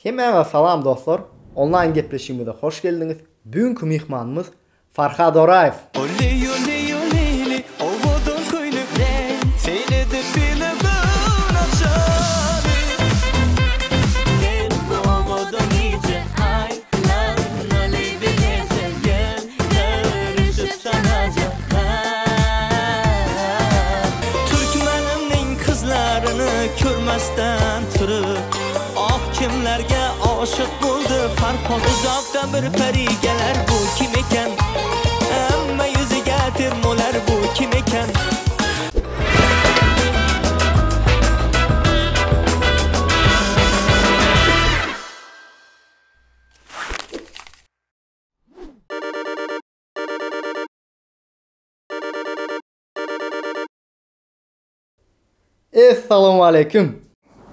Hemmäňize salam dostlar! Onlaýn gepleşigimize hoş geldiňiz. Bugünki myhmanymyz Farhad Oraýew. Türkmenimniň kyzlaryny körmesden turup, Ah kimlerge aşyk boldy Farhod Uzakda bir peri geler bu kim eken Emma ýüzüge termolar bu kim eken. Essalawmaleýkim.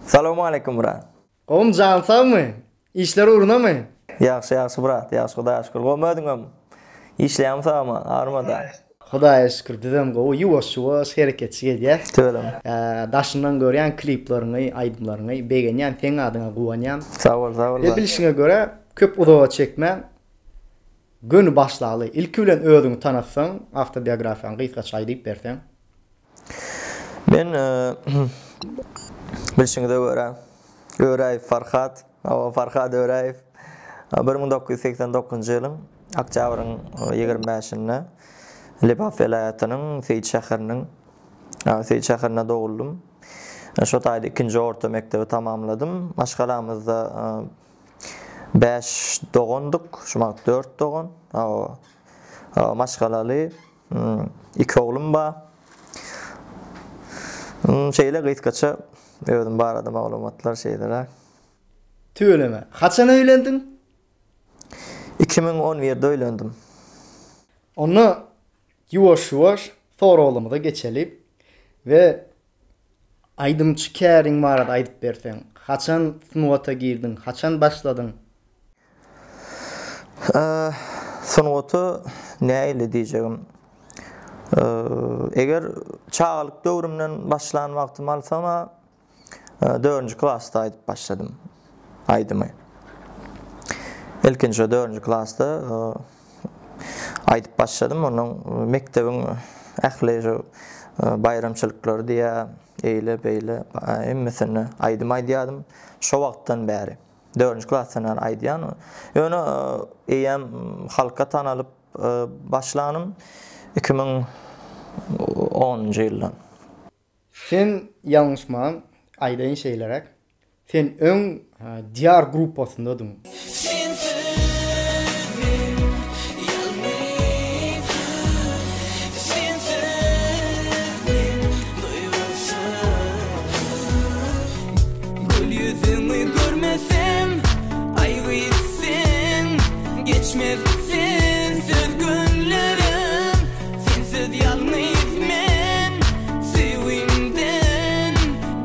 Salowmaleýkim brat. Gowmy janyň sagmy? Işler ugrunamy? Ýagşy ýagşy brat ýagşy hudaýa şükür gowmy özüňem işleýäňmi sagma armada. Hudaýa şükür bizem gowy ýuwaş ýuwaş hereketçik edýäs. Tüweleme. Daşyndan görýän klipleriňi aýdymlaryňy begenýän seň adyňa guwanýan. Sag bol sag bol brat. Bilşiňe görä köp uzaga çekmän göni başlaly. Ilki bilen özüňi tanatsaň awtobiografiýaňy gysgaça aýdyp berseň. Men bilşiňize görä Öräýew Farhat, hawa Farhat Öräýew 1989-njy ýylyň oktýabryň 25-inde Lebap welaýatynyň Seýit şäheriniň Seýit şäherinde doguldym. Şo taýda ikinji orta mekdebi tamamladym. Maşgalamyzda bäş dogandyk, şu wagt dört dogan. Hawa maşgalaly. Iki oglum bar. Şeýle gysgaça özüm barada maglumatlar şeýleräk. Tüweleme. Haçan öýlendiň? 2011-de öýlendim. Onda ýuwaş-ýuwaş soraglarymyza geçeli we aýdymçy käriň barada aýdyp berseň. Haçan sungata girdiň? Haçan başladyň? Sungata nähili diýjegim. Eger çagalyk döwrümden başlan wagtym alsam-a, dördünji klasda aýdyp başladym aýdymy. Ilkinji dördünji klasda aýdyp başladym. Ondan mekdebiň ähli şu baýramçylyklary diýä, eýle beýle hemmesinde aýdym aýdýardym. Şo wagtdan bäri. Dördünji klasdan bäri aýdýan. Ýöne eýýäm halka tanalyp başlanym 2010-njy ýyldan. Sen ýalňyşman aýdaýyn şeýleräk, sen öň Diýar gruppasyndadyň. Gül ýüzüňi görmesem, aý gyz sen Geçmez sensiz günlerim, sensiz ýalňyz men Söýgimden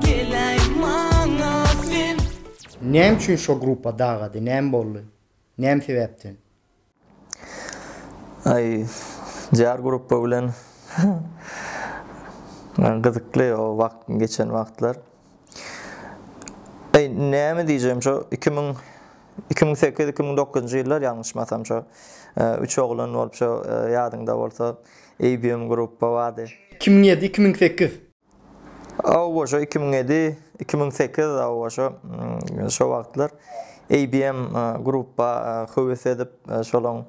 geläý maňa sen. Näme üçin şo gruppa dagady, näme boldy? Näme sebäpden? Aý jar gruppa bilen gyzykly o wagt geçen wagtlar. Aý näme diýjegim şo 2000 2008 2009-njy ýyllar ýalňyşmasam şo üç oglan bolup şo ýadyňda bolsa ABM gruppa bardy. 2007 2008. Hawa şo 2007, 2008 hawa şo şo wagtlar ABM gruppa höwes edip şolaň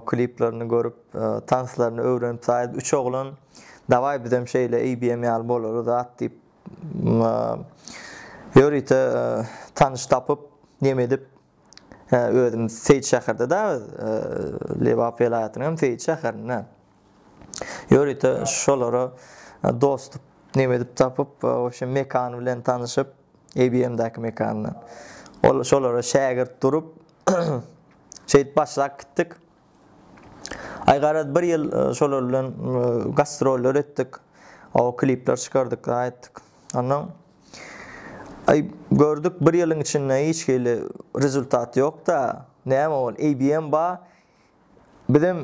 kliplerini görüp tanslaryny öwrenip saýyp üç oglan dawaý bizem şeýle ABM ýaly bolaly zat diýip ýörite tanyş tapyp neme edip özüm Seýit şäherde da Lebap welaýatynyň hem Seýit şäherinde. Ýörite şolara dost neme edip tapyp, wobşem Mekan bilen tanyşyp, ABM-däki Mekandan. Ol şolara şägirt durup, şeýdip başlap gitdik. Aý garaz bir ýyl şolar bilen gastroller etdik. O klipler çykardyk, aýtdyk. Ondan aý gördük bir ýylyň içinde hiç hili rezultat ýok-da. Näme ol ABM ba, Bizem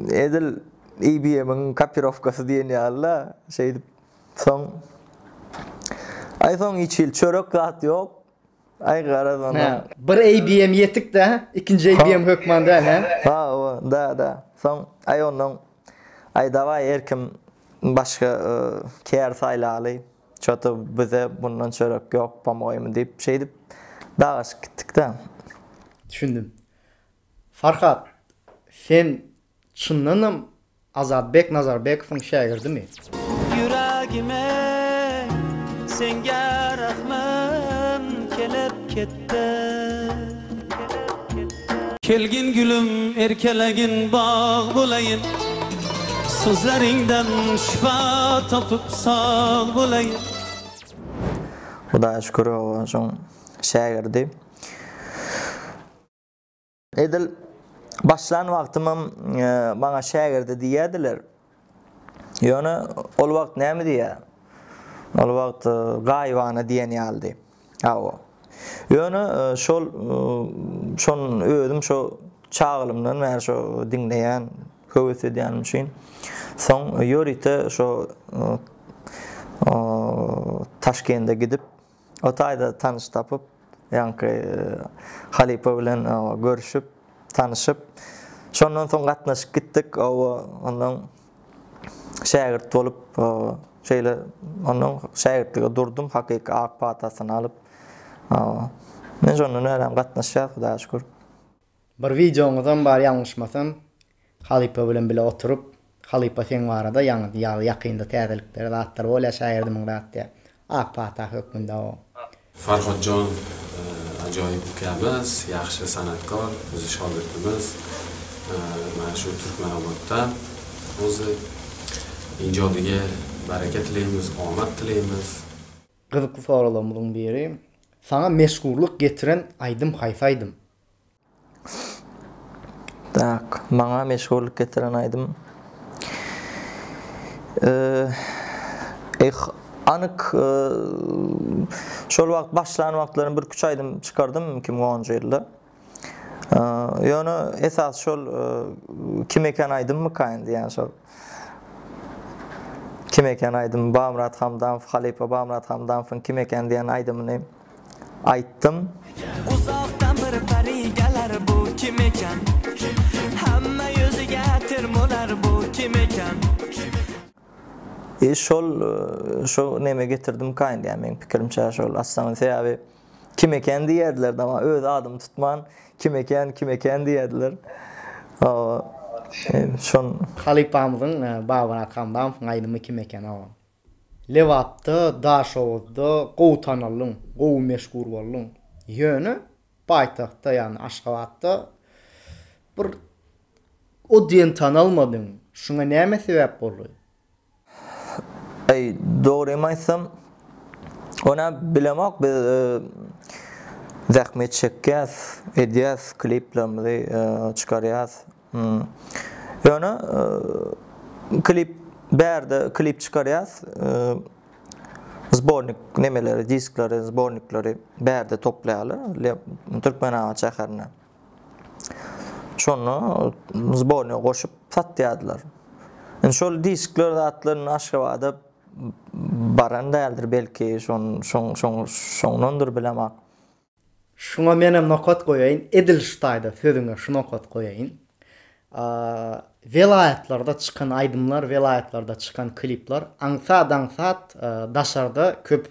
edil IBM-iň kopirowkasy diýen ýaly-da, şeýdip soň Aý soň hiç hili çörek zat ýok. Aý garaz ondan. Bir ABM ýetik-dä, ikinji ABM hökman däl, hä? Hawa, da, da. Soň aý ondan aý dawaý her kim başga kär saýlaly. Ço-to bize bundan çörek ýok, po-moýemu diýip, şeýdip dagaşyp gitdik-dä. Düşündim. Farhat, sen çyndanam Azatbek Nazarbekowyň şägirdimi? Ýüregime senga rahmym kelip ketdi. Kelgin gülüm erkelegin bag bolaýyn Sözleriňden şypa tapyp sag bolaýyn. Hudaýa şükür oba şoň şägirdi. Edil başlan wagtymam maňa şägirdi diýýärdiler. Ýöne ol wagt näme diýýär? Ol wagt gaýybana diýen ýalydy. Hawa. Ýöne şol şon özüm şo çagalymdan bäri şo diňleýän, höwes edýänim üçin soň ýörite şo Taşkende gidip O taýda tanyş tapyp, ýaňky halypa bilen görüşip, tanyşyp, şondan soň gatnaşyp gitdik. Oba ondan şägirt bolup, şeýle ondan şägirtlige durdum, hakyky ak patasyny alyp. Men şondan bärem gatnaşýas, Hudaýa şükür. Bir wideoňyzam bar ýalňyşmasam halypa bilen bile oturyp halypa seň barada ýaňy ýaly ýakynda täzelikler zatlar bolýa şägirdimiň zat diýä ak pata hökmünde o. Farhodjon ajoyip ukamiz, yaxshi sanatkor, bizi shogirdimiz. Mana shu Turkmanobodda o'zi ijodiga baraka tilaymiz, omad tilaymiz. Gyzykly soraglarymyzyň biri, Saňa meşhurlyk getiren aýdym haýsy aýdym? Tak, maňa meşhurlyk getiren aýdym. Eh, anyk şol wagt başlan wagtlarym bir küç aýdym çykardym 2010-njy ýylda. Ýöne esas şol kim eken aýdymmyka indi ýa şol Kim eken aýdym Bamyrat Hamdamow halypa Bamyrat Hamdamowyň kim eken diýen aýdymyny aýtdym. Uzakdan bir peri geler bu kim eken Hemme ýüzüge termolar bu kim eken. E şol şo neme getirdimka indi ýa meň pikirimçe şol aslynda sebäbi Kim eken diýerdiler dama öz adymy tutman kim eken kim eken diýerdiler. Hawa. Şon. Halypamyzyň Babamyrat Hamdamowyň aýdymy kim eken hawa. Lebapda, Daşoguzda gowy tanaldyň, gowy meşhur bolduň. Ýöne paýtagtda ýagny Aşgabatda bir o diýen tanalmadyň. Şuňa näme sebäp boldy? Eý, dogrymy aýtsam, ony bilemok, biz zähmet çekýäs, edýäs, kliplerimizi çykarýas. Ýöne klip bärde klip çykarýas, zbornik nemeleri, diskleri, zbornikleri bärde toplaýarlar, Türkmenabat şäherinde. Şonda zborniýa goşup satýardylar. Indi şol diskler zatlar indi Aşgabada baran däldir belki şon şoň şoň şoňdandyr bilemok. Şuňa menem nokat goýaýyn, edil şu taýda sözüňe şu nokat goýaýyn. Welaýatlarda çykan aýdymlar, welaýatlarda çykan klipler aňsat-aňsat daşarda köp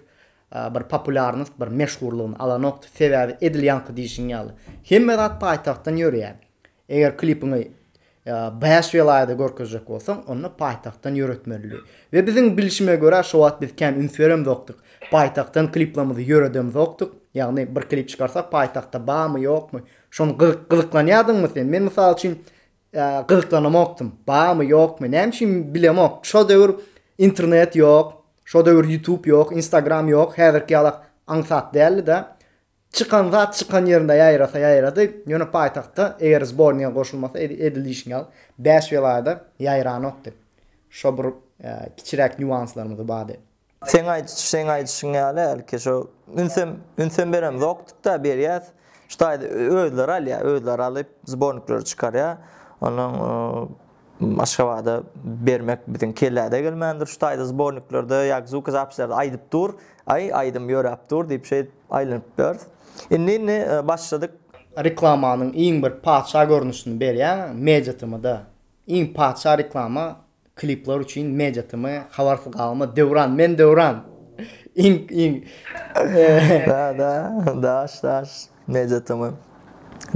bir populýarnost, bir meşhurlygyny alanokdy. Sebäbi edil ýaňky diýşiň ýaly, hemme zat paýtagtdan ýöreýär. Eger klipiňi bäş welaýada görkezjek bolsaň, onda paýtagtdan ýöretmelidi. We biziň bilşime görä, şo wagt biz kän üns beremzokdyk. Paýtagtdan kliplerimizi ýöredemzokdyk. Ýagny bir klip çykarsak, paýtagtda barmy, ýokmy? Şony gyzyklanýardyňmy sen? Men mysal üçin gyzyklanamokdym. Barmy, ýokmy? Näme üçin bilemok. Şo döwür internet ýok, şo döwür YouTube ýok, Instagram ýok. Häzirki ýalak aňsat däldi-de. Çykan zat çykan ýerinde ýaýrasa ýaýrady. Ýöne paýtagtda eger zborniýa goşulmasa edil diýşiň ýaly 5 welaýada ýaýranokdy. Şo bir kiçiräk nýuanslarymyz bardy. Seň aýdyş seň aýdyşyň ýaly hälki şo ünsem ünsem beremzokdyk-da berýäs. Şu taýda özleri alýar, özleri alyp zbornikleri çykarýar. Ondan Aşgabada bermek biziň kelläde gelmändir. Şu taýda zborniklerde ýa zukozapislerde aýdyp dur. Aý aýdym ýöräp dur diýip şeýdip aýlanyp ýörüs. Indi indi başladyk. Reklamanyň iň bir patyşa görnüşini berýäň Media TM-da. Iň patyşa reklama klipler üçin Media TM habarsyz galma Döwran men Döwran. Iň iň Da da daş daş Media TM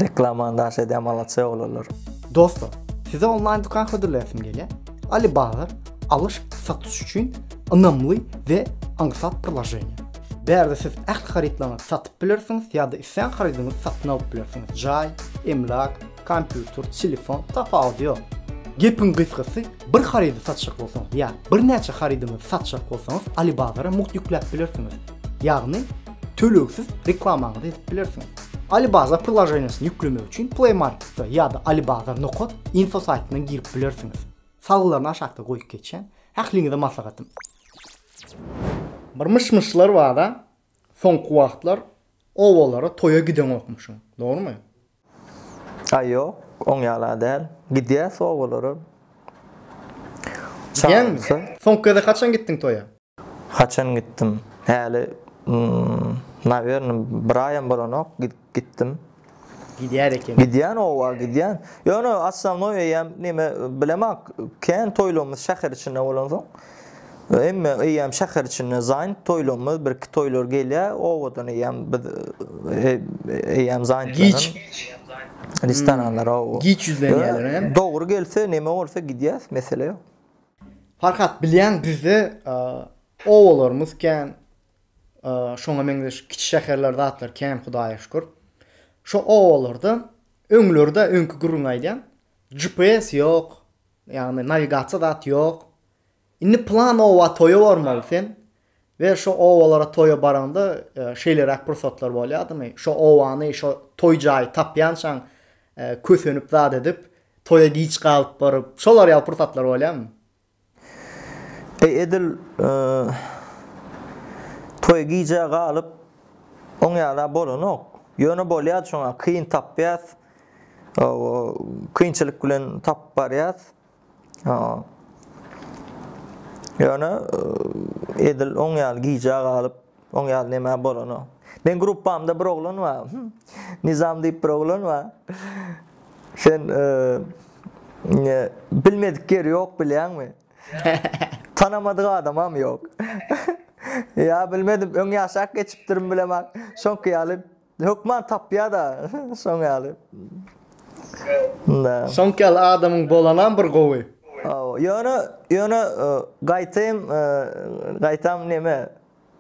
reklamany daş edýän malaçy oglanlar. Dostlar, size onlaýn dükan hödürläsim gelýär. Alibazar alyş satyş üçin ynamly we aňsat priloženiýa. Bärde siz ähli harytlaryňyzy satyp bilersiňiz ýa-da islän harydyňyzy satyn alyp bilersiňiz. Jaý, emlak, kompýuter, telefon, tapawudy ýok. Gepiň gysgasy, bir harydy satjak bolsaňyz ýa birnäçe harydyňyzy satjak bolsaňyz Alibazara mugt ýükläp bilersiňiz. Ýagny tölegsiz reklamaňyzy edip bilersiňiz. Alibazar priloženiýasyny ýüklemek üçin Play Marketde ýa-da Alibazar nokat info saýtyndan girip bilersiňiz. Salgylaryny aşakda goýup geçýän. Ähliňize maslahatym. Bir myş-myşlar bar-a, soňky wagtlar obalara toýa gideňokmyşyň. Dogrumy? Aý ýok, oň ýaly-a däl. Gidýäs obalara. Gidýäňmi? Soňky gezek haçan gitdiň toýa? Haçan gitdim? Häli, nawerno, bir aýam bolanok gitdim. Gidýär ekeni. Gidýän oba gidýän. Ýöne osnownoý eýýäm neme bilemok, kän toýlarymyz şäher içinde bolansoň, hemme eýýäm şäher içinde zaýnt toýlarymyz, birki toýlar gelýär, obadan eýýäm biz eýýäm zaýntlanan. Giç. Restoranlara oba. Giç ýüzlenýärler hem. Dogry gelse, neme bolsa gidýäs, mesele ýok. Farhat bilýäň bizde obalarymyz kän, şoňa meňzeş kiçi şäherler zatlar kän Hudaýa şükür. Şo obalarda öňlerde öňki gürrüňi aýdýan GPS ýok, ýagny nawigasiýa zat ýok. Indi plan oba toýa barmaly sen we şo obalara toýa baraňda şeýleräk pursatlar bolýardymy? Şo obany, şo toý jaýy tapýançaň kösenip zat edip, toýa giç galyp baryp, şolar ýaly pursatlar bolýarmy? Eý edil toý gijä galyp oň ýala bolanok. Ýöne bolýar şoňa kyn tapýas. Kynçylyk bilen tapyp barýas. Ýöne edil oň ýaly gijä galyp oň ýaly neme bolanok. Meň gruppamda bir oglan bar. Nizam diýip bir oglan bar. Sen bilmedik ýeri ýok bilýäňmi? Tanamadyk adamam ýok. Ýa bilmedim öň ýaşap geçipdirin bilemok. Şoňky ýaly hökman tapýa-da şoň ýaly. Da. Şoňky ýaly adamyň bolanam bir gowy. Hawa, ýöne ýöne gaýtaýym gaýtam neme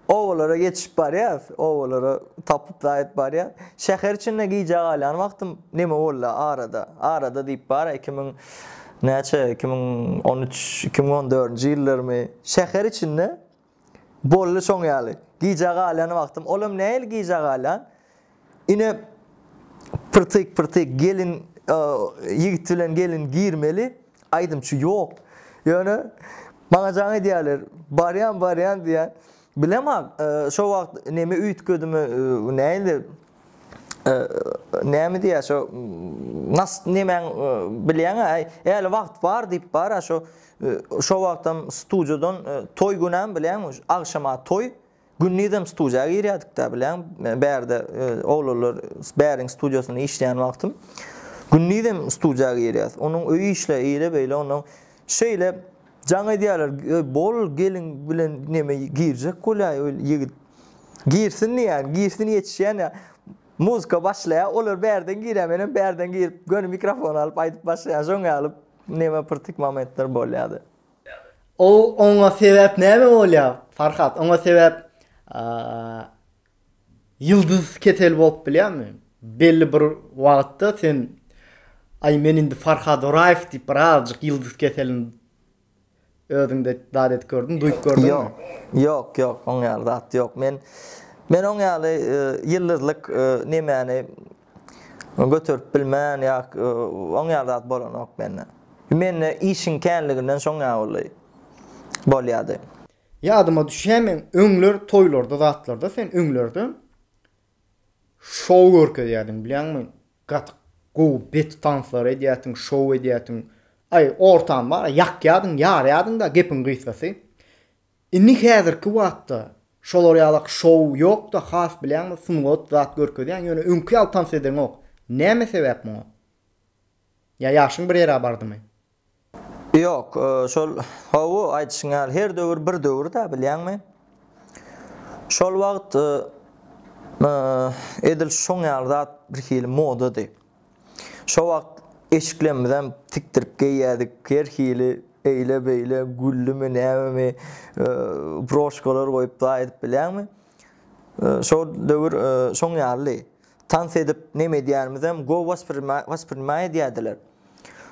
Obalara ýetişip barýas, obalara tapyp zaýat barýas. Şäher içinde gijä galýan wagtym neme boldy arada, arada diýip bar-a 2000 näçe, 2013, 2014-nji ýyllarmy, şäher içinde boldy şoň ýaly. Gijä galýan wagtym, olam nähili gijä galýan? Ine pyrtyk pyrtyk gelin ýigit bilen gelin girmeli aýdymçy ýok. Ýöne maňa jaň edýärler. Barýan barýan diýýän. Bilemok şo wagt neme üýtgedimi nähili näme diýýär şo nas nemäň bilýäň-ä äli wagt bar diýip bar-a şo şo wagtam studiýadan toý günäm bilýäňmi agşama toý Gündizem studiýa girýärdik-dä bilýäň, bärde oglanlar bäriň studiýasynda işleýän wagtym. Gündizem studiýa girýäs. Onuň öý işle, eýle-beýle ondan şeýle jaň edýärler, bol gelin bilen neme girjek bolýar ol ýigit. Girsin diýýän, girsin ýetişýän ýa. Muzika başlaýar, olar bärden girýär, menem bärden girip, göni mikrofon alyp aýdyp başlaýan. Şoň ýaly neme pyrtyk momentler bolýardy. Ol oňa sebäp näme bolýar Farhat? Oňa sebäp ýyldyz keseli bolup bilýärmi? Belli bir wagtda sen aý men indi Farhat Oraýew diýip bir azajyk ýyldyz keselini özüňde zat edip gördüň, duýup gördüňmi? Ýok, ýok, ýok, oň ýaly zat ýok. Men men oň ýaly ýyldyzlyk nemäni göterip bilmän ýa oň ýaly zat bolanok mende. Mende işiň känliginden şoň ýaly boldy. Bolýady. Ýadyma düşýär men öňler toýlarda zatlarda sen öňlerde şou görkezýärdiň bilýäňmi gaty gowy bet tanslar edýärdiň şou edýärdiň aý ortany bar ýakýardyň ýarýardyňda gepiň gysgasy Indi häzirki wagtda. Şolar ýalak şou ýokda has bilýäňmi sungat zat görkezýäň ýöne öňki ýaly tans edeňok. Näme sebäp muňa? Ýa ýaşyň bir ýere bardymy? Ýok, şol hawa aýdyşyň ýaly her döwür bir döwür-dä bilýäňmi? Şol wagt edil şoň ýaly zat birhili modady. Şo wagt eşiklerimizem tikdirip geýýärdik, her hili eýle-beýle güllümi, nämemi, broşkalar goýup zaý edip bilýäňmi? Şol döwür şoň ýalydy. Tans edip neme edýänimizem gowy wasprinima edýärdiler.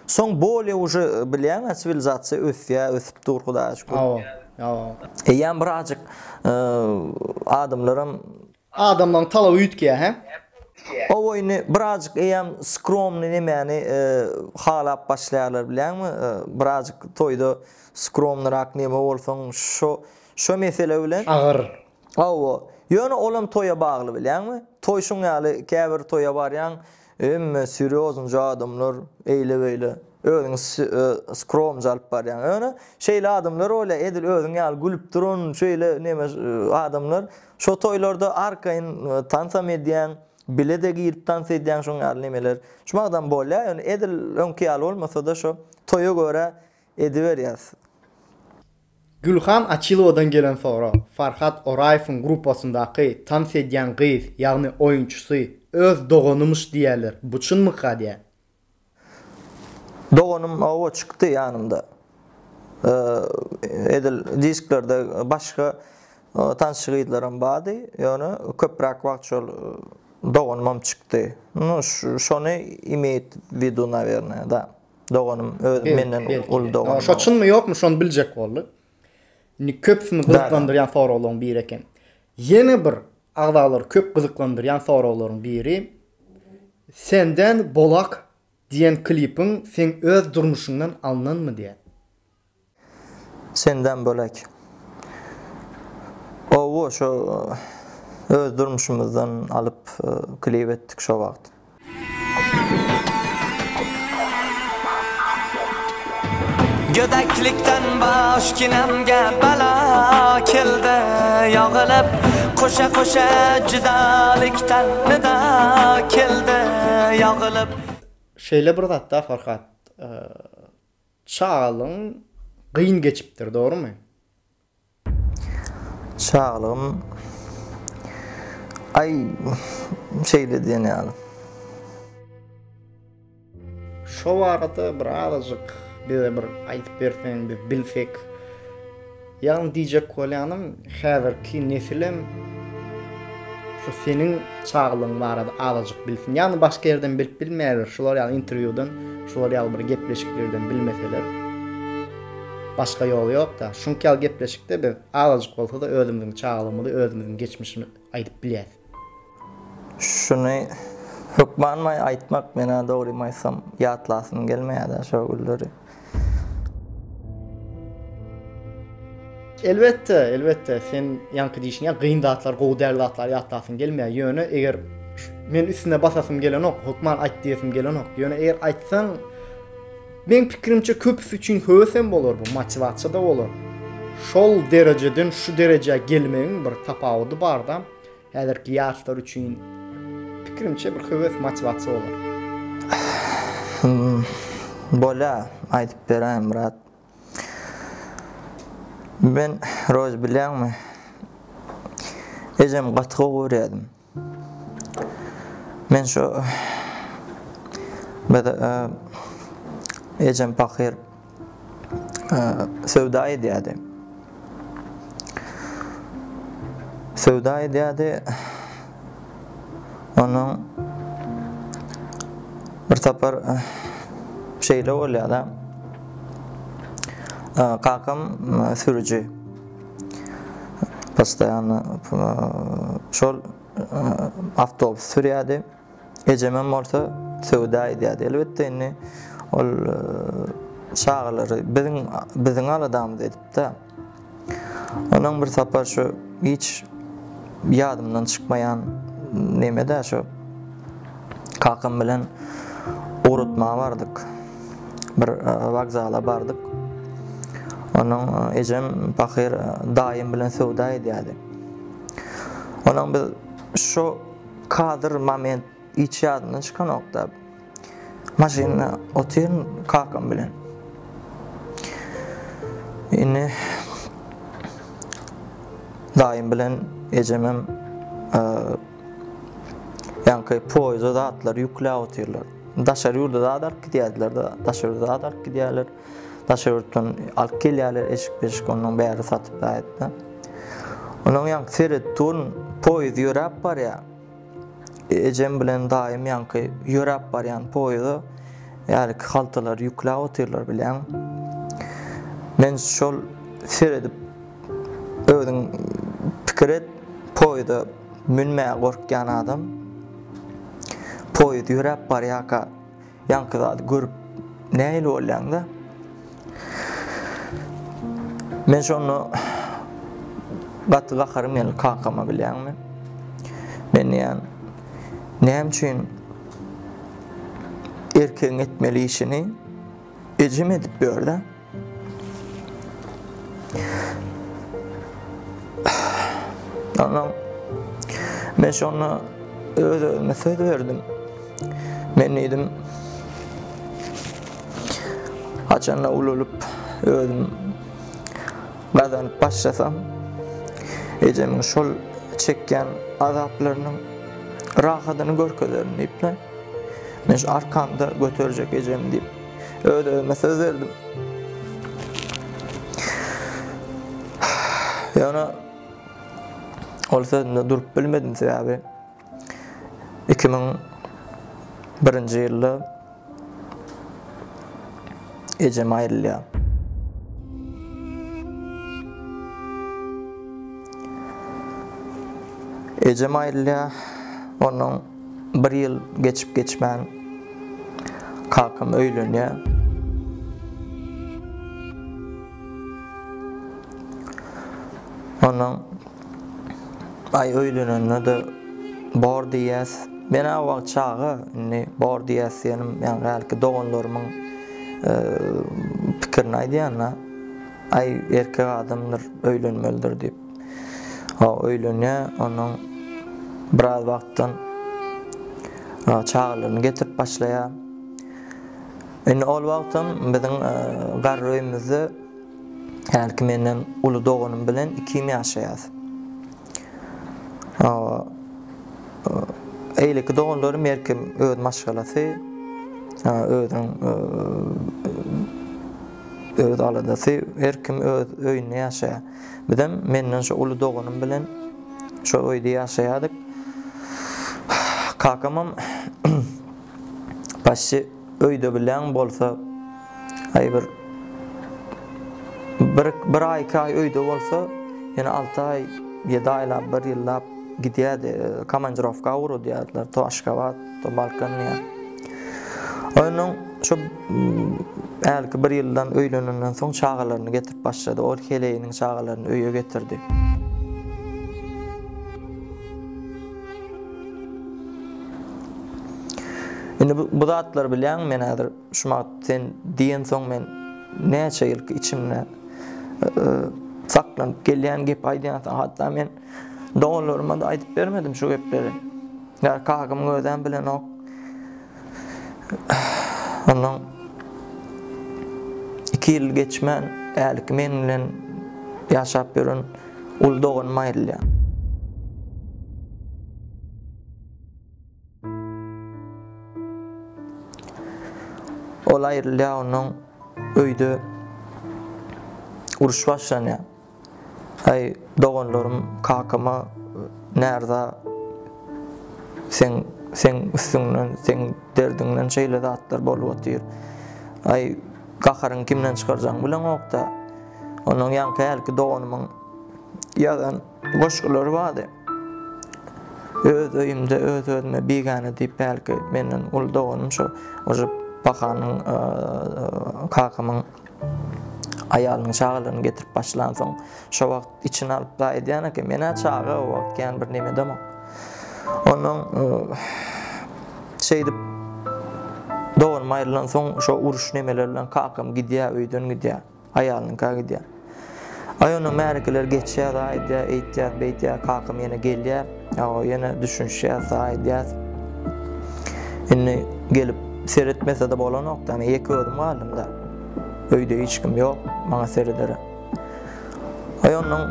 Soň bolýa uje bilýäň-ä siwilizasiýa ösýär, ösüp dur Hudaýa şükür. Hawa, hawa. Eýýäm birazjyk adamlaram Adamlaryň talaby üýtgeýär hä? Hawa indi birazjyk eýýäm skromny nemäni halap başlaýarlar bilýäňmi? Birazjyk toýda skromnyrak neme bolsaň şo şo mesele bilen. Agyr. Hawa. Ýöne olam toýa bagly bilýäňmi? Toý şuň ýaly käbir toýa barýaň Hemme serýoznja adamlar eýle beýle özüňi skromja alyp barýaň. Ýöne şeýle adamlar bolýar edil özüň ýaly gülüp duran şeýle neme adamlar şo toýlarda arkaýyn tansam edýäň bile-de girip tans edýäň şoň ýaly nemeler. Şu magdam bolýar ýöne edil öňki ýaly bolmasa-da şo toýa görä ediberýäs. Gülhan Açylowadan gelen sorag, Farhat Oraýewiň gruppasyndaky tans edýän gyz, ýagny oýunçysy, öz doganymyş diýýärler, bu çynmyka diýýär. Doganym hawa çykdy ýanymda. Edil disklerde başga tansçy gyzlaram bardy, ýöne köpräk wagt şol doganymam çykdy. Nu şony imeýt widu nawernoe da. Doganym öz menden uly doganym. Şo çynmy ýokmy şony biljek boldy. Indi köpüsini gyzyklandyrýan soraglaryň biri eken. Ýene bir agzalary köp gyzyklandyrýan soraglaryň biri Senden bolak diýen klipiň seň öz durmuşyňdan alnanmy diýýär. Senden bölek. Owo şo öz durmuşymyzdan alyp klip etdik şo wagt. Gödeklikden boshginamga balo keldi yog'ilib Qo'sha qo'sha judolikdan nido keldi yog'ilib. Şeýle bir zatda Farhat Çagalygyň gyn geçipdir dogrymy? Çagalygym aý şeýle diýen ýaly. Şo barada bir azajyk bize bir aýdyp berseň biz bilsek. Ýagny diýjek bolýanym häzirki nesilem şu seniň çagalygyň barada azajyk bilsin. Ýagny başga ýerden bilip bilmeýärler şular ýaly interwýudan şular ýaly bir gepleşiklerden bilmeseler başga ýoly ýokda. Şuňky ýaly gepleşikde biz azajyk bolsada özümiziň çagalygymyzy özümiziň geçmişimizi aýdyp bilýäs. Şuny hökmanmy aýtmak menä dogrymy aýtsam ýatlasym gelmeýädä şo günleri. Elbetde, elbetde, sen ýaňky diýşiň ýaly gyn zatlar, gowy däl zatlar ýatlasyň gelmeýär. Ýöne eger men üstüne basasym gelenok, hökman aýt diýesim gelenok. Ýöne eger aýtsaň, meň pikirimçe köpüsi üçin höwes hem bolar bu, motiwasiýa-da bolar. Şol derejeden şu derejä gelmegiň bir tapawudy bar-da. Häzirki ýaşlar üçin pikirimçe bir höwes, motiwasiýa bolar. Bolýa, aýdyp beräýin brat. Men Rozy bilýäňmi? Ejemi gaty gowy görýädim. Men şo biz ejem pahyr söwda edýärdi. Söwda edýärdi. Onuň bir sapar şeýle bolýar-da. Kakam sürüji. Postoýanno şol awtobus sürýärdi. Ejemem bolsa söwda edýärdi. Elbetde indi ol çagalary biziň biziň aladamyzy edipdi. Onuň bir sapar şu hiç ýadymdan çykmaýan neme-dä şu kakam bilen ugratmaga bardyk. Bir wokzala bardyk. Onuň ejem pahyr daýym bilen söwda edýärdi. Ondan biz şo kadr moment hiç ýadymdan çykanokda. Maşynda otyryn kakam bilen. Indi daýym bilen ejemem ýaňky poýeza zatlary ýükläp otyrlar. Daşary ýurda zat alyp gidýärdiler-de, daşary ýurda zat alyp gidýärler. Daşary ýurtdan alyp gelýärler eşik-beşik, ondan bäri satyp gaýtda. Ondan ýaňky seredip durun, poýez ýöräp barýar. Ejem bilen daýym ýaňky ýöräp barýan poýeza ýalyky haltalary ýükläp otyrlar bilýäňmi. Men şol seredip özüň pikir et, poýeza münmäge gorkýan adam poýez ýöräp barýarka Ýaňky zady görüp nähili bolýaňda? Men şonda gaty gaharym geldi kakama bilýäňmi? Men diýýän, näme üçin erkegiň etmeli işini ejem edip ýör-dä? Ondan men şonda öz-özüme söz berdim. Men diýdim, haçanda ulalyp özüm gazanyp başlasam, ejemiň şol çekýän azaplarynyň rahadyny görkezerin diýip, men şu arkamda göterjek ejemi diýip Öz-özüme söz berdim. Ýöne ol sözümde durup bilmedim sebäbi 2001-nji ýylda ejem aýrylýar. Ejem aýrylýar, ondan Bir ýyl geçip geçmän kakam öýlenýär. Ondan aý öýlenende-de bor diýýäs. Men-ä o wagt çaga, indi bor diýýäs diýenim, ýagny hälki doganlarymyň pikirini aýdýan-da. Aý erkek adamdyr, öýlenmelidir diýip. Öýlenýär, ondan biraz wagtdan çagalaryny getirip başlaýar. Indi ol wagtam biziň garry öýümizde hälki menden uly doganym bilen ikim ýaşaýas. Eýleki doganlarym her kim öz maşgalasy, özüniň öz aladasy, her kim öz öýünde ýaşaýar. Bizem menden şu uly doganym bilen şo öýde ýaşaýardyk. Kakamam paşşy öýde bilen bolsa aý bir bir, bir aý iki aý öýde bolsa ýene 6 aý 7 aýlap bir ýyllap gidýärdi komandirowka ugradýardylar to Aşgabat to Balkan diýýär. Ondan şu hälki bir ýyldan öýlenenden soň çagalaryny getirip başlady. Ol heleýiniň çagalaryny öýe getirdi. Indi bu, bu zatlary bilýäňmi men häzir şu wagt sen diýensoň men näçe ýylky içimde e, saklanyp gelýän gep aýdýansoň hatda men doganlaryma da aýdyp bermedim şu gepleri. Ýa kakamyň özem bilenok. Ondan 2 ýyl geçmän häliki men bilen ýaşap ýören uly doganym aýrylýar. Ol aýrylýar, ondan öýde uruş başlanýar. Aý, doganlarym kakama närza seň seň üstüňden, seň derdiňden şeýle zatlar bolup otyr. Aý, gaharyňy kimden çykarjagyňy bileňok-da. Ondan ýaňky hälki doganymyň ýazan goşgulary bardy. Öz öýümde öz-özüme bigäne diýip hälki menden uly doganym şo uje Bahanyň kakamyň aýalynyň çagalaryny getirip başlansoň, şo wagt içine alyp da aýdýan eken, men-ä çaga o wagt kän bir neme edemok. Ondan şeýdip doganym aýrylansoň şo uruş nemeler bilen kakam gidýär, öýden gidýär, aýalynyňka gidýär. Aý ondan märekeler geçýär, aýdýar, eýtýär, beýtýär, kakam ýene gelýär. Ýa ýene düşünişýäs, aýdýas. Indi gelip seretmese-de bolanok-da, men ýeke özüm galdym-da. Öýde hiç kim ýok maňa seredere. Aý onnoň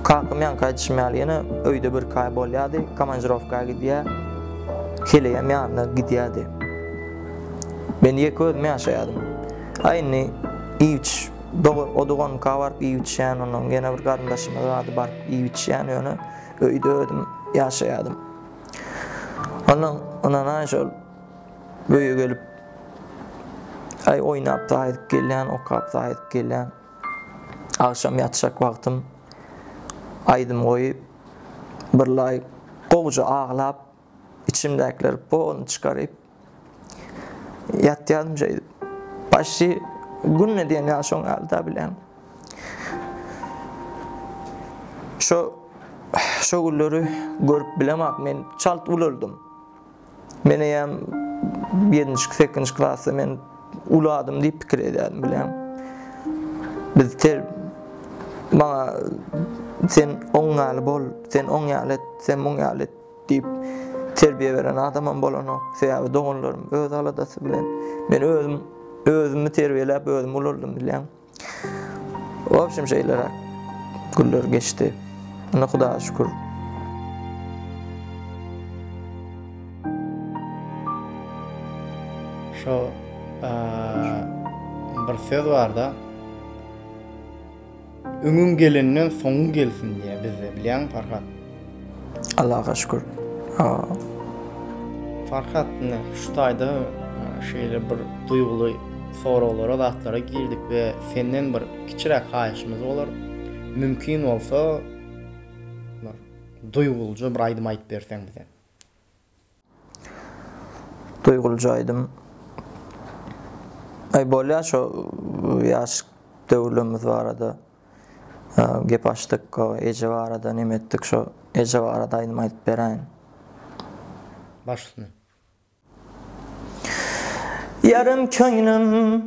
kakam ýaňky aýdyşym ýaly ýene öýde birki aý bolýardy, komandirowka gidýär. Heleýem ýanyna gidýärdi. Men ýeke özüm ýaşaýardym. Aý indi iýip-içip, o doganymka baryp iýip-içýän, onnoň ýene bir garyndaşymyz bardy, baryp iýip-içýän, ýöne öýde özüm ýaşaýardym. Onnoň ynanaý şol öýe gelip aý oýnap gaýdyp gelýän, okap gaýdyp gelýän. Agşam ýatjak wagtym aýdym goýup, birlaý gowuja aglap, içimdäkileri polny çykaryp ýatýardym şeýdip. Başy günde diýen ýaly şoň ýaly-da bilýän. Şo şo günleri görüp bilemok men çalt ulaldym. Men eýýäm ýedinji, sekizinji klasda men uly adam diýip pikir edýärdim bilýäň. Biz ter maňa sen oň ýaly bol, sen oň ýaly et, sen muň ýaly et diýip terbiýe beren adamam bolanok. Sebäbi doganlarym öz aladasy bilen. Men özüm özümi terbiýeläp özüm ulaldym bilýäň. W obşem şeýleräk günler geçdi. Indi Hudaýa şükür. Şo bir söz barda. Öňüň gelenden soňuň gelsin diýýär bizde bilýäňmi Farhat? Allaha şükür. Farhat ine şu taýda şeýle bir duýguly soraglara zatlara girdik we senden bir kiçiräk haýyşymyz bolar. Mümkin bolsa bir duýgulyja bir aýdym aýdyp berseň bize. Duýgulyja aýdym. Aý bolýa şo ýaş döwürlerimiz barada gep açdyk, eje barada neme etdik şo eje barada aýdym aýdyp beräýin. Baş üstüne. Ýarym köňlüm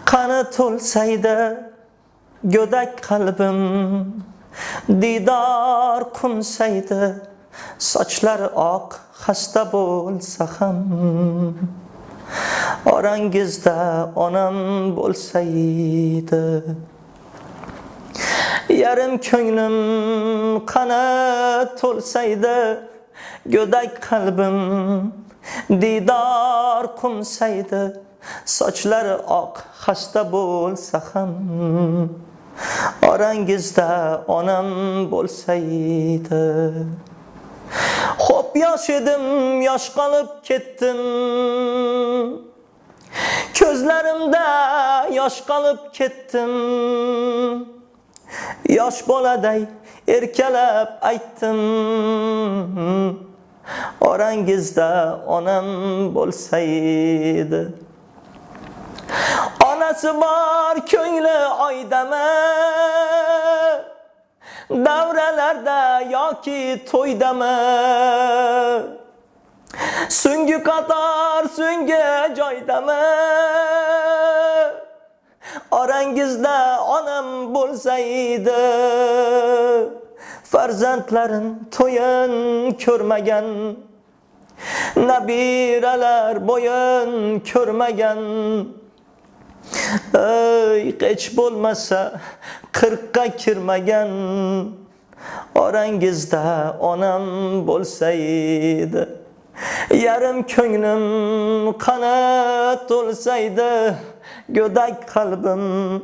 kanat olsaydy Gödek kalbym didar kumsaydy Saçlary ak hasta bolsa ham Oraňyzda onam bolsaydy Ýarym köňlüm kanat olsaydy Gödek kalbym didar kumsaydy Saçlary ak hasta bolsa ham Oraňyzda onam bolsaydy Hop ýaş edim ýaş galyp ketdim Közlerimde ýaş galyp ketdim Ýaş boladay erkeläp aýtdym Oraňyzda onam bolsaydy. Onasy bar köňli oýdamy? Dawralarda ýoki toýdamy? Süňgi katar süňgi joýdamy? Oraňyzda onam bolsaydy Farzandlaryň toýun körmegen Nabiralar boýun körmegen Öý geç bolmasa kyrkga kirmegen Oraňyzda onam bolsaydy Ýarym köňlüm kanat bolsaydy Gödek kalbym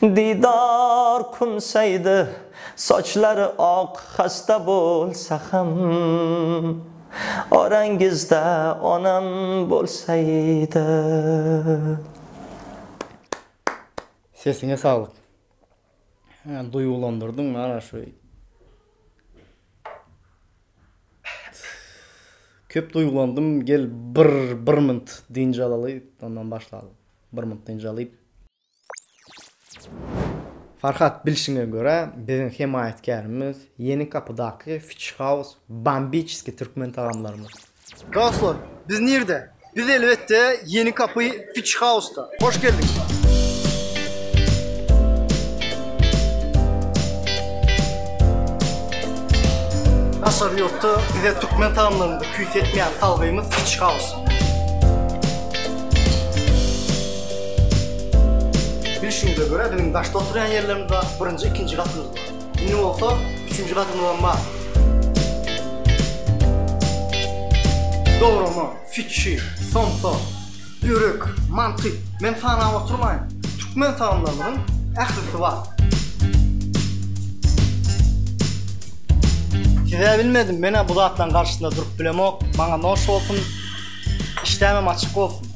didar kumsaydy Saçlary ak hasta bolsa ham Oraňyzda onam bolsaydy. Sesiňe saglyk. Duýgulandyrdyň mana şu. Köp duýgulandym. Gel bir bir munt dynç alaly, ondan başlaly. Bir munt dynç alyp. Farhat bilşiňe görä biziň hemaýatkärimiz Ýeni Kapydaky Fish House bombiçeskiý türkmen tagamlarymyz. Dostlar, biz nirde? Biz elbetde Ýeni Kapy Fish House-da. Hoş geldiň! Daşary ýurtda bize türkmen tagamlarynda küýsetmeýän salgymyz Fish House. Bilşiňize görä biziň daşda oturýan ýerlerimiz bar, birinji, ikinji gatymyz bar. Indi bolsa üçünji gatymyzam bar. Dograma, fiçi, somsa, börek, manty, men sanap oturmaýyn. Türkmen tagamlarymyzyň ählisi bar. Siz-ä bilmedim, men-ä bu zatlaryň garşysynda durup bilemok. Maňa noş bolsun, işdämem açyk bolsun.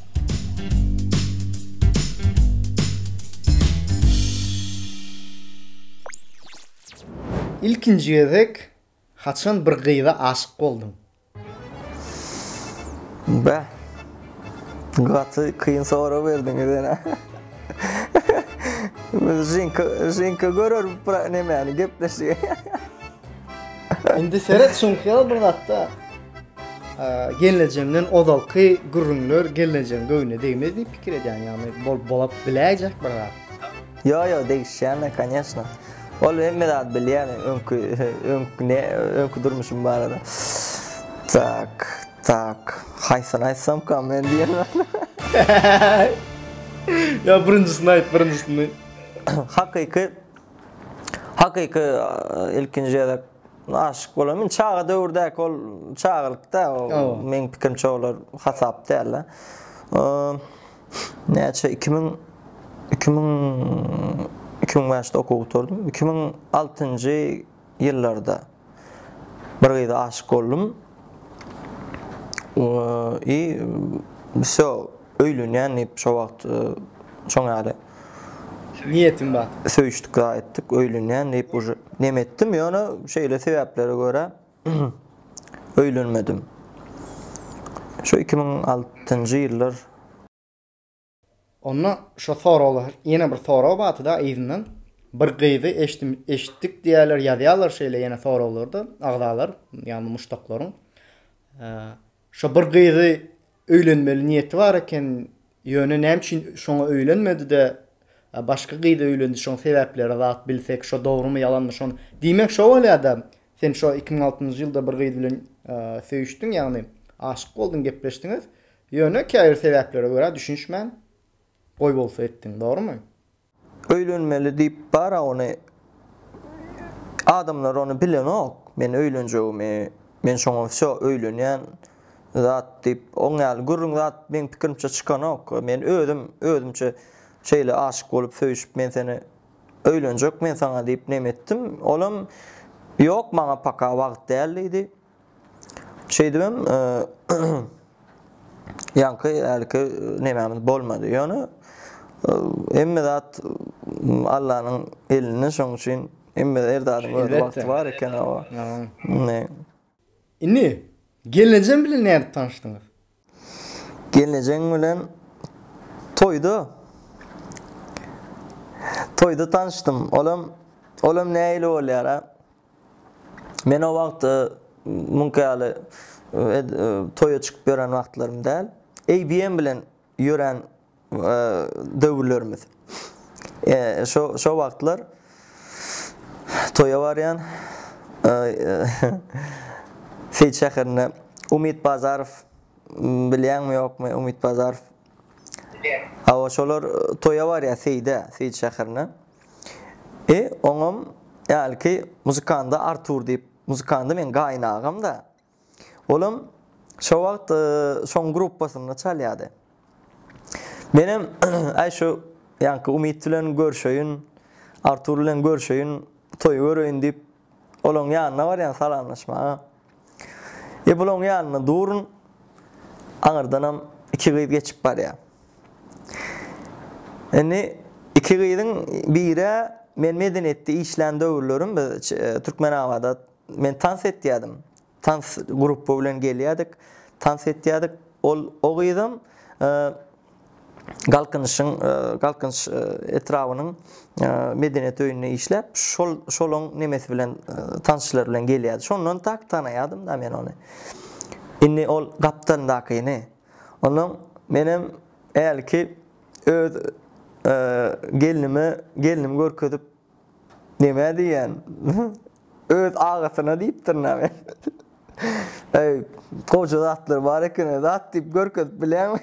Ilkinji gezek haçan bir gyza aşyk bolduň? Beh. Gaty kyn sorag berdiňiz ene. Ženka, Ženka görer nemäni gepleşigi. Indi seret şuňky ýaly bir zatda. Gelnejemden ozalky gürrüňler gelnejeň göwnüne degmez diýip pikir edýän, ýagny bol bolap biläýjek bir zat. Ýo ýo degişýän-de koneşno. Ol hemme zady bilýär meň öňki öňki ne öňki durmuşym barada. Tak tak haýsyny aýtsamkam men diýen. Ýa birinjisini aýt birinjisini. Hakyky hakyky ilkinji gezek aşyk bolan men çaga döwürdäki ol çagalykda o meň pikirimçe olar hasap däl-de. Näçe 2000 2000 2005-de okuw gutardym. 2006-njy ýyllarda bir gyza aşyk boldum. I wsё öýlenýän diýip şo wagt şoň ýaly niýetim bar. Söýüşdik zat etdik, öýlenýän diýip uje neme etdim, ýöne şeýle sebäplere görä öýlenmedim. Şu 2006-njy ýyllar. Onda şo soraglar ýene bir sorag bardy-da yzyndan. Bir gyzy eşdim eşitdik diýýärler ýazýarlar şeýle ýene soraglarda agzalar ýagny muşdaklaryň. Şo bir gyzy öýlenmeli niýeti bar eken ýöne näme üçin şoňa öýlenmedi-de başga gyza öýlendi şoň sebäpleri zat bilsek şo dogrymy ýalanmy şony diýmek şo bolýada sen şo 2006-njy ýylda bir gyz bilen söýüşdiň ýagny aşyk bolduň gepleşdiňiz Ýöne käbir sebäplere görä düşünişmän goýbolsa etdiň, dogrymy? Öýlenmeli diýip bara ony adamlar ony bilenok men öýlenjegimi men şoňa wsё öýlenýän zat diýip oň ýaly gürrüň zat meň pikirimçe çykanok men özüm özümçe şeýle aşyk bolup söýüşip men seni öýlenjek men saňa diýip neme etdim olam ýok maňa paka wagt däl diýdi Şeýdibem ýaňky hälki nemämiz bolmady. Ýöne hemme zat Allanyň elinde, şonuň üçin hemme her zadyň öz wagty bar eken hawa. Indi gelnejem bilen nädip tanyşdyňyz? Gelnejeň bilen toýda toýda tanyşdym. Olam olam nähili bolýar-a? Men o wagt muňky ýaly toýa çykyp ýören wagtlarym däl. ABM bilen ýörän döwürlerimiz. Şo şo wagtlar toýa barýan. Seýit şäherinde Umyt Bazarow bilýäňmi ýokmy Umyt Bazarow? Bilýän. Hawa şolar toýa barýar Seýide, Seýit şäherine. E, oňam hälki muzykanda Artur diýip, muzykanda meň gaýynagam-da. Olam şo wagt şoň gruppasynda çalýardy. Menem äý şu ýaňky Umyt bilen görşeýin, Artur bilen görşeýin, toýy göreýin diýip, olaň ýanyna barýan salamlaşmaga. E, bulaň ýanynda durun, aňyrdanam iki gyz geçip barýar. Indi iki gyzyň biri men medeniýetde işlän döwürlerim biz Türkmenabada men tans etýärdim. Tans gruppa bilen gelýärdik, tans etýärdik. Ol o gyzam Galkynyşyň Galkynyş etrabynyň medeniýet öýünde işläp, şol şolaň nemesi bilen tanşlary bilen gelýärdi. Şondan tak tanaýardym da men ony. Indi ol gapdalyndakyny Ondan menem hälki öz gelnime gelnimi görkezip neme diýýän. Öz agasyna diýipdirin-ä men. Eý, goja zatlar bar eken, zat diýip görkezip bilýäňmi?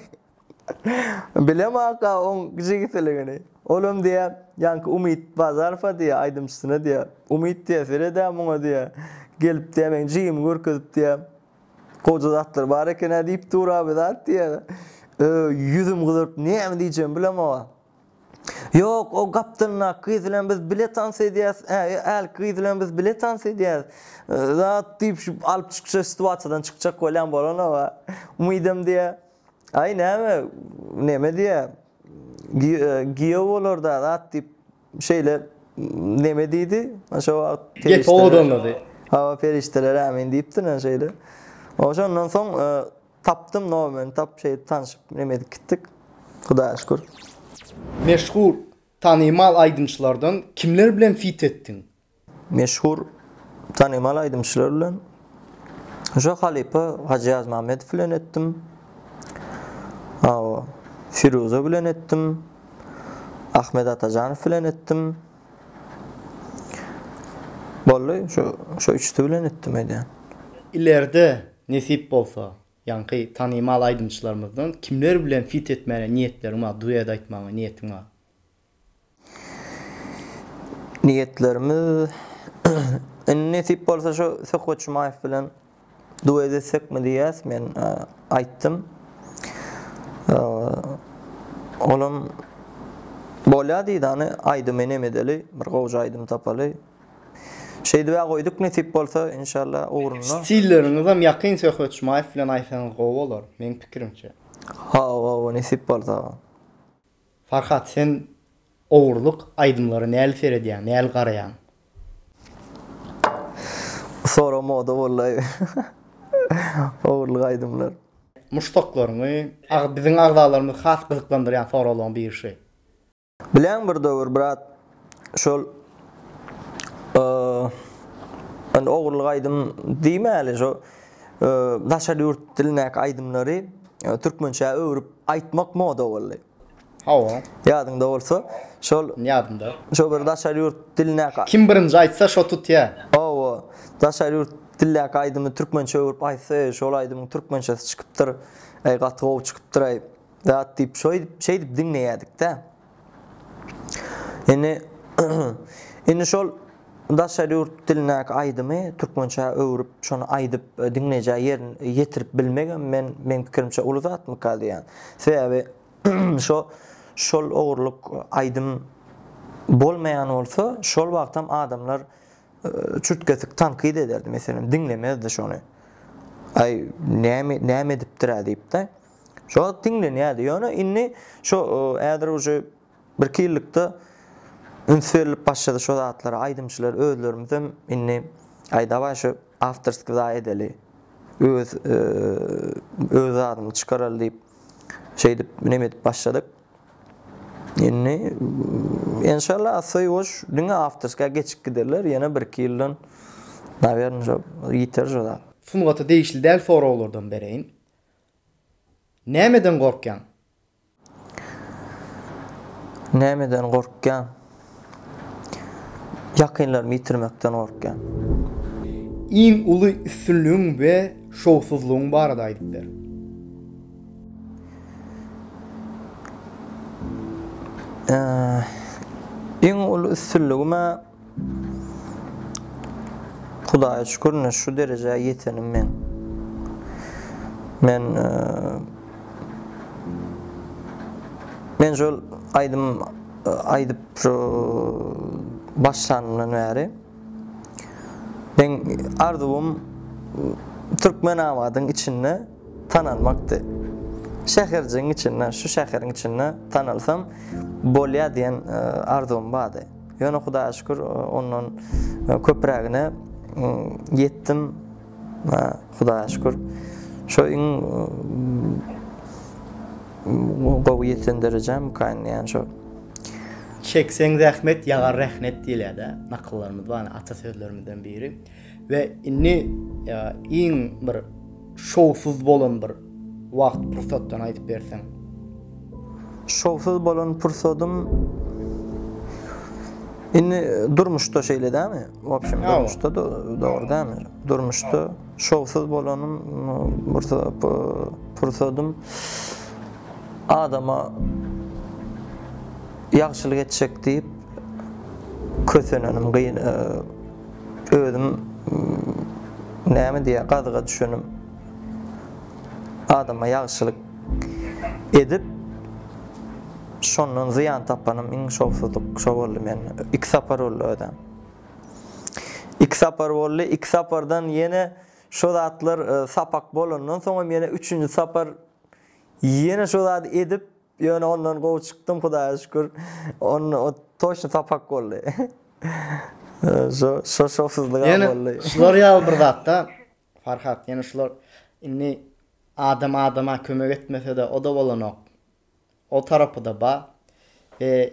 Bilemok-a oň jigisiligini. Olam diýýär, ýaňky Umyt Bazarowa diýýär, aýdymçysyna diýýär. Umyt diýýär, sered-ä muňa diýýär. Gelip diýýär, meň jigimi görkezip diýýär. Goja zatlar bar eken-ä diýip dur-a bir zat diýýär. Öý, ýüzüm gyzaryp näme diýjegimi bilemok-a. Ýok, o gapdalyndaky gyz bilen biz bile tans edýäs, ä, hälki gyz bilen biz bile tans edýäs. Zat diýip şu alyp çykjak situasiýadan çykjak bolýan bolanok-a. Umydam diýýär. Aý näme, neme diýýär, giýew bolar-da zat diýip şeýle neme diýdi. Şo wagt Gep owadanlady. Hawa, perişdeler ämin diýipdir şeýle. Şondan soň Tapdym nomerini tap şeýdip tanşyp neme edip gitdik. Hudaýa şükür. Meşhur, tanymal aýdymçylardan kimler bilen feat etdiň? Meşhur, tanymal aýdymçylar bilen şo halypa Hajy Ýazmämmedow bilen etdim. Hawa, Firuza bilen etdim. Ahmet Atajanow bilen etdim. Boldy, şo şo üçüsi bilen etdim öýdýän. Ilerde nesip bolsa, ýaňky tanymal aýdymçylarymyzdan kimler bilen feat etmäne niýetleriň bar, duet aýtmaga niýetiň bar? Niýetlerimiz indi nesip bolsa şo Söhbet Jumaýew bilen Duet etsekmi diýýäs, men aýtdym. Olam bolýa diýdi, hany aýdymy neme edeli, bir gowja aýdym tapaly. Şeýdib-ä goýduk nesip bolsa, inşallah ugrunda. Stilleriňizem ýakyn Söhbet Jumaýew bilen aýtsaňyz gowy bolar, meň pikirimçe. Hawa, hawa, nesip bolsa. Farhat sen ogurlyk aýdymlara näli seredýäň näli garaýaň. Sorag moda boldaý. Ogurlyk aýdymlar. Muşdaklaryňy biziň agzalarymyzy has gyzyklandyrýan soraglaryň biri şu. Bilýäň bir döwür brat şol indi ogurlyk aýdym diýmäli şo daşary ýurt dilindäki aýdymlary türkmençä öwrüp aýtmak moda boldy. Hawa. Ýadyňda bolsa, şol Ýadymda. Şo bir daşary ýurt dilindäki Kim birinji aýtsa şo tutýa. Hawa. Daşary ýurt dildäki aýdymy türkmençe öwrüp aýtsa, eý, şol aýdymyň türkmençesi çykypdyr, eý, gaty gowy çykypdyr, eý, zat diýip, şoýdüp, şeýdip diňleýädik-dä. Indi, indi şol daşary ýurt dilindäki aýdymy türkmençä öwrüp, şony aýdyp, diňleýjä ýerin ýetirip bilmegem men, meň pikirimçe uly zatmyka diýýän. Sebäbi şo şol ogurlyk aýdym bolmaýan bolsa, şol wagtam adamlar çürt-kesik tankyt ederdi, meselem, diňlemezdi şony. Aý, näme, näme edipdir-ä diýip-de. Şo wagt diňlenýärdi. Ýöne indi şo häzir uje birki ýyllykda üns berlip başlady şo zatlara. Aýdymçylar özlerimizem indi aý dawaý şu awtorskiý zat edeli. Öz öz zadymyzy çykaraly diýip şeýdip neme edip başladyk. Indi enşalla assa ýuwaş diňe awtorskiýa geçip giderler. Ýene birki ýyldan nawerno şo ýiter şo zat. Sungata degişli däl soraglardan bereýin. Nämeden gorkýaň? Nämeden gorkýaň? Ýakynlarymy ýitirmekden gorkýan. Iň uly üstünligiň we şowsuzlygyň barada aýdyp ber. Iň uly üstünligim-ä Hudaýa şükür ine şu derejä ýetenim men. Men men şol aýdym aýdyp şu başlanymdan bäri meň arzuwym Türkmenabadyň içinde tanalmakdy. Şäherjigiň içinde, şu şäheriň içinde tanalsam bolýa diýen arzuwym bardy. Ýöne Hudaýa şükür ondan köprägine ýetdim. Hudaýa şükür. Şo iň gowy ýeten derejäm kaýyn ýani şo. Çekseň zähmet ýagar rehnet diýilýär-dä, nakyllarymyz bar, ata sözlerimizden biri. We indi iň bir şowsuz bolan bir wagt pursatdan aýdyp berseň. Şowsuz bolan pursadym. Indi durmuşda şeýle dämi? W obşem durmuşda dogry dämi? Durmuşda şowsuz bolanym bir pursadym adama ýagşylyk etjek diýip kösenenim gyn özüm näme diýýär gazyga düşenim adama ýagşylyk edip Şondan zyýan tapanym iň şowsuzlyk şo boldy mende. Iki sapar boldy özem. Iki sapar boldy. Iki sapardan ýene şo zatlar sapak bolandan soňam ýene üçünji sapar ýene şo zady edip, ýöne ondan gowy çykdym Hudaýa şükür. Onda o toçny sapak boldy. Şo şo şowsuzlygam Ýene boldy. şular ýaly bir zatda Farhat, ýene şular indi adam adama kömek etmese-de o-da bolanok. O tarapy-da bar. We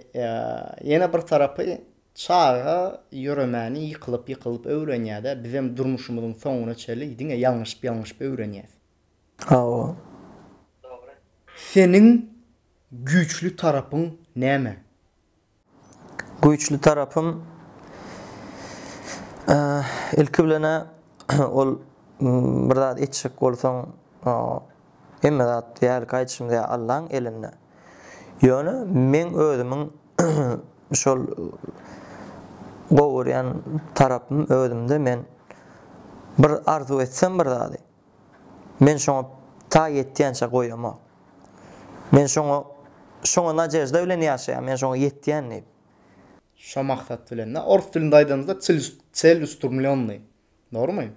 ýene bir tarapy çaga ýöremäni ýykylyp-ýykylyp öwrenýär-de, bizem durmuşymyzyň soňuna çenli diňe ýalňyşyp-ýalňyşyp öwrenýäs. Hawa. Seniň güýçli tarapyň näme? Güýçli tarapym ilki bilen-ä ol bir zat etjek bolsaň hemme zat ýaly aýdyşymyz ýaly Allaň elinde. Ýöne meň özümiň şol gowy görýän tarapym özümde men bir arzuw etsem bir zady Men şoňa ta ýetýänçä goýamok. Men şoňa şoňa nadežda bilen ýaşaýan, men şoňa ýetýän diýip. Şo maksat bilen, da, orus dilinde aýdanymyzda celeustrmlýonnyý. Dogrumy?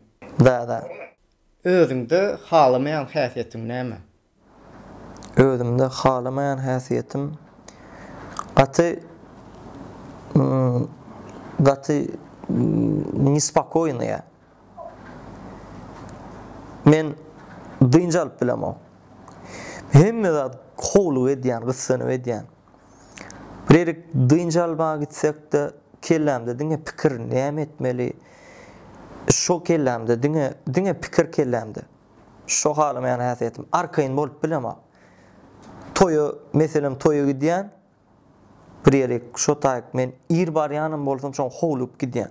Da, da. Özüňde halamaýan häsiýetiň näme? Özümde halamaýan häsiýetim gaty gaty nespokoýnyýa. Men dynç alyp bilemok. Hemme zat howlugy edýän, gyssanyp edýän. Bir ýerik dynç almaga gitsekde kellämde diňe pikir näme etmeli şo kellämde diňe diňe pikir kellämde. Şo halamaýan häsiýetim. Arkaýyn bolup bilemok. Toýa, meselem, toýa gidýän, bir ýerik şo taýyk men ir barýanam bolsam şoňa howlugyp gidýän.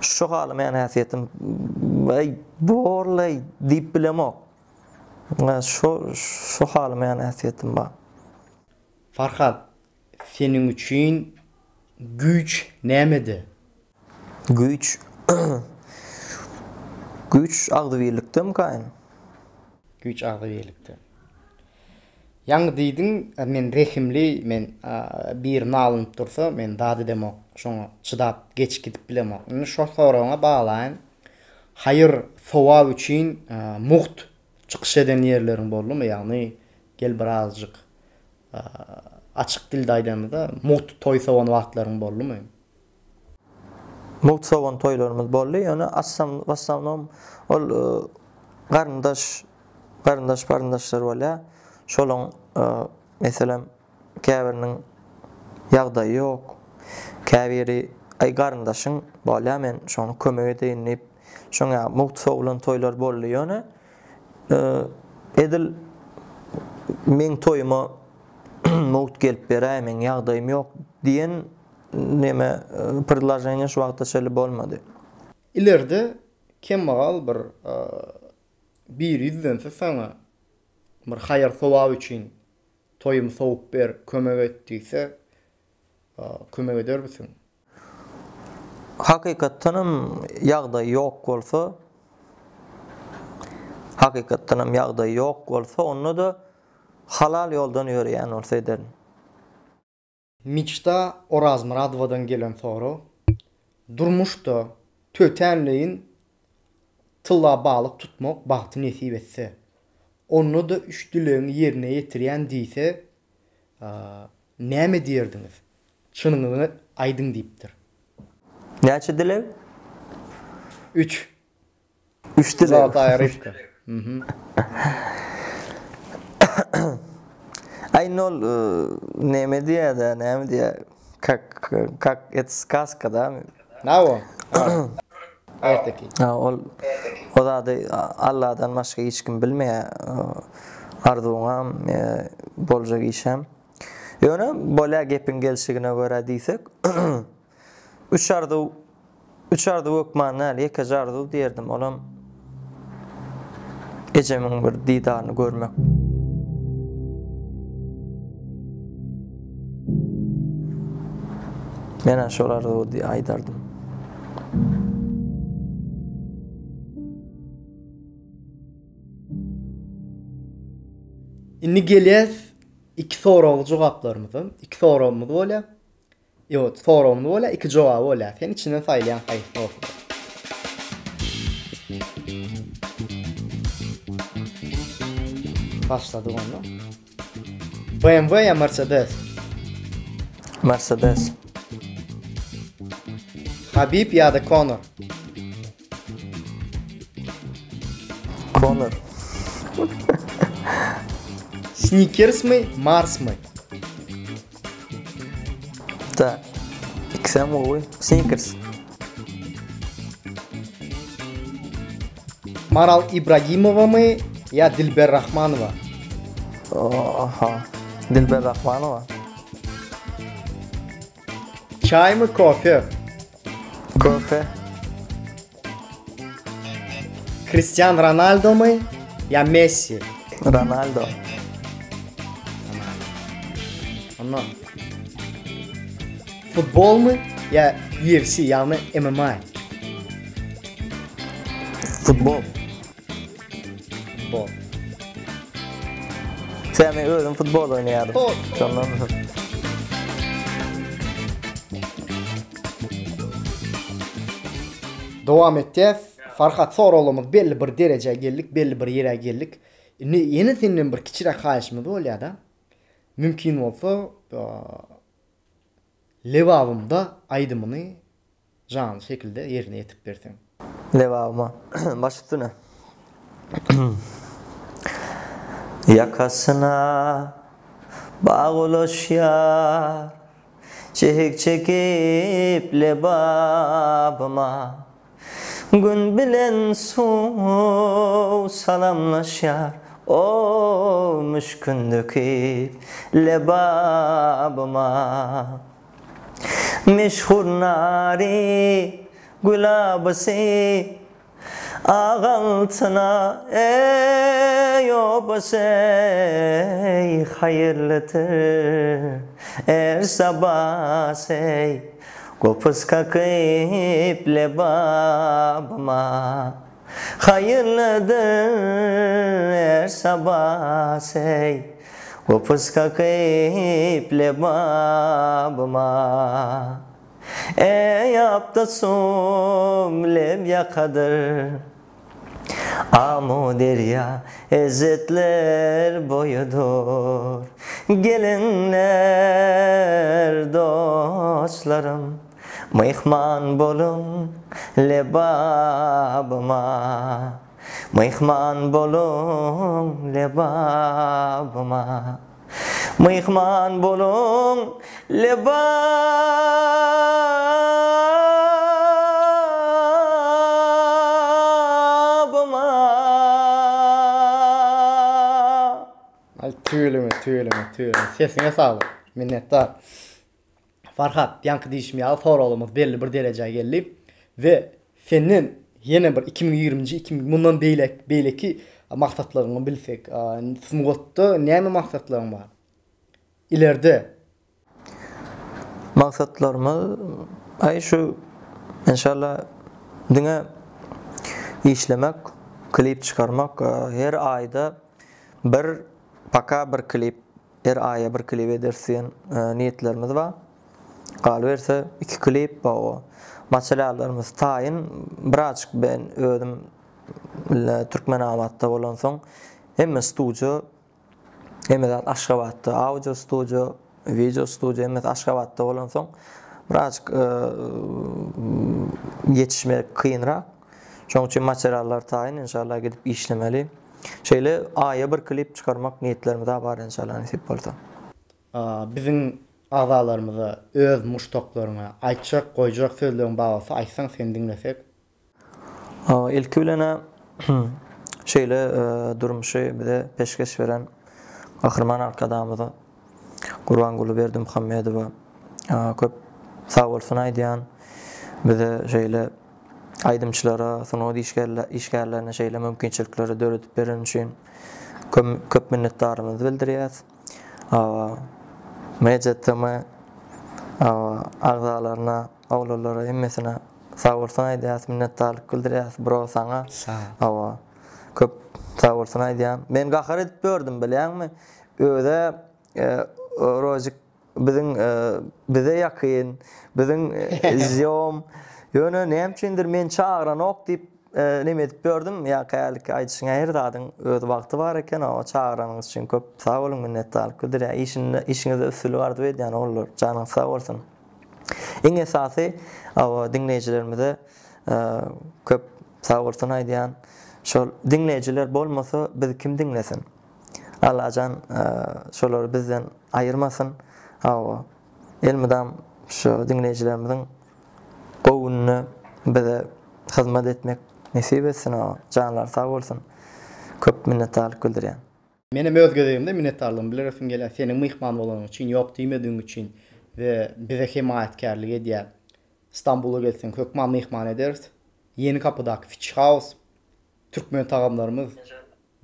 Şo halamaýan häsiýetim. Äý, borlaý diýip bilemok. Şo, şo halamaýan häsiýetim bar. Farhat, seniň üçin güýç nämede? Güýç Güýç agzybirlikdemika indi? Güýç agzybirlikde. Ýaňy diýdiň, men rehimli, men biri nalynyp dursa, men zat edemok, şoňa çydap geçip gidip bilemok. Indi şo soragyňa baglaýyn. Haýyr, sowap üçin mugt çykyş eden ýerleriň boldumy? Ýagny gel birazjyk açyk dilde aýdanymyzda mugt toý sowan wagtlaryň boldumy? Mugt sowan toýlarymyz boldy, ýöne w osnownom ol garyndaş, garyndaş-baryndaşlar bolýar. Şolaň, meselem, käbiriniň ýagdaýy ýok, käbiri, aý garyndaşyň bolýar, men şoňa kömek edeýin diýip, şoň ýaly mugt sowulan toýlar boldy. Ýöne edil meň toýuma mugt gelip beräý, meň ýagdaýym ýok diýen Neme predloženiýa şu wagta çenli bolmady. Ileride kemmagal bir biri ýüzlense saňa bir haýyr sowap üçin toýumy sowup ber kömek et diýse kömek edermisiň? Hakykatdanam ýagdaý ýok bolsa hakykatdanam ýagdaý ýok bolsa onda-da halal ýoldan ýöreýän bolsa ederin. Miçta Orazmyradowadan gelen sorag, Durmuşda tötänleýin tylla balyk tutmak bagty nesip etse, onda-da üç dilegiňi ýerine ýetirýän diýse, näme diýerdiňiz? Çynyňyzy aýdyň diýipdir. Näçe dileg? Üç. Üç dileg. Zolotaya rybka. Aý indi ol neme diýýär-de, näme diýýär? Kak kak et skaska da. Nawo. Erteki. Ha ol o zady Alladan başga hiç kim bilmeýär. Arzuwyňam, boljak işem. Ýöne bolýa gepiň gelşigine görä diýsek, üç arzuw, üç arzuw hökman däl, ýekeje arzuw diýerdim, olam ejemiň bir didaryny görmek. Men-ä şol arzuwy aýdardym. Indi gelýäs iki soragly jogaplarymyza. Iki soragymyz bolýar. Ýok, soragymyz bolýar, iki jogaby bolýar. Sen içinden saýlaýaň haýsy bolsa. Başladyk onda. BMW ýa Mercedes? Mercedes. Habib ýa-da Conor? Conor. Snickersmy, Marsmy? Tak. Ikisem gowy. Snickers. Maral Ibragimowamy ýa Dilber Rahmanowa? Oha. Dilber Rahmanowa. Çaýmy, kofe? Kofe. Kristian Ronaldomy ýa Messi? Ronaldo. Onda futbolmy ýa UFC, ýagny MMA? Futbol. Futbol. Sen men özüm futbol oýnaýardym. Şondan. Dowam etýäs. Farhat soraglarymyz belli bir derejä geldik, belli bir ýere geldik. Indi ýene senden bir kiçiräk haýyşymyz bolýar-da. Mümkin bolsa, Lebabymda aýdymyny janly şekilde ýerine ýetirip berseň. Lebabyma baş üstüne. Ýakasyna bag ulaşýar, Çehik çekip Lebabyma. Gün bilen suw salamlaşýar, O müşkün döküp Lebabyma. Meşhur nary, gülabysy, Ak altyna, eý, obasy, eý, Haýyrlydyr är sabasy, eý, Gopuz kakyp Lebabyma. Haýyrlydyr är sabasy, eý, Gopuz kakyp Lebabyma. Eý, apda sum leb ýakadyr, Amu-derýa ezzetler boýudyr. Geliňler, dostlarym, Myhman boluň Lebabyma. Myhman boluň Lebabyma. Myhman boluň Lebabyma. Aý tüweleme tüweleme tüweleme sesiňe saglyk minnetdar. Farhat ýaňky diýşim ýaly soraglarymyz belli bir derejä geldi we senden ýene bir 2020-nji 2000 mundan beýläk beýleki maksatlaryňy bilsek sungatda näme maksatlaryň bar ileride Maksatlarymyz aý şu enşalla diňe işlemek, klip çykarmak, her aýda bir paka bir klip, her aýa bir klip ederis diýen niýetlerimiz bar. Galyberse iki klip o materiallarymyz taýyn. Birazjyk ben özüm Türkmenabatda bolansoň hemme studiýa Hemme zat Aşgabatda, audio studio, wideo studio hemmesi Aşgabatda bolansoň birazjyk ýetişmek kynrak. Şonuň üçin materiallar taýyn, inşallah gidip işlemeli. Şeýle aýa bir klip çykarmak niýetlerimiz bar inşallah nesip bolsa. Biziň agzalarymyza öz muşdaklaryňa aýtjak goýjak sözleriň bar bolsa aýtsaň seni diňlesek. Ilki bilen-ä şeýle durmuşy bize peşgeş beren Gahryman Arkadagymyza. Gurbanguly Berdimuhamedowa köp sag bolsun aýdýan. Bize şeýle aýdymçylara, sungat işgärlerine şeýle mümkinçilikleri döredip bereni üçin köp minnetdarlygymyzy bildirýäs. MJTM agzalaryna, oglanlara hemmesine sag bolsun aýdýas, minnetdarlyk bildirýäs. Bro saňa. Hawa. Köp sag bolsun aýdýan. Men gahar edip ýördüm bilýäňmi? Özä Rozik biziň bize ýakyn, biziň zýom. Ýöne näme üçindir meni çagyranok diýip neme edip ýördüm. Ýa häliki aýdyşyň her zadyň öz wagty bar eken. Hawa çagyranyňyz üçin köp sag boluň minnetdarlyk bildirýän. Işinde işiňizde üstünlik arzuw edýän ogullar. Janyňyz sag bolsun. Iň esasy hawa diňleýjilerimize köp sag bolsun aýdýan. Şol diňleýjiler bolmasa bizi kim diňlesin? Allajan şolary bizden aýyrmasyn. Hawa. Elmydam şu diňleýjilerimiziň göwnüne bize hyzmat etmek nesip etsin. Hawa. Janlary sag bolsun. Köp minnetdarlyk bildirýän. Menem öz gezegimde minnetdarlygymy bildiresim gelýär seniň myhman bolanyň üçin, ýok diýmedigiň üçin we bize hemaýatkärlik edýär. Stambula gelseň hökman myhman ederis. Ýeni kapydaky Fish House türkmen tagamlarymyz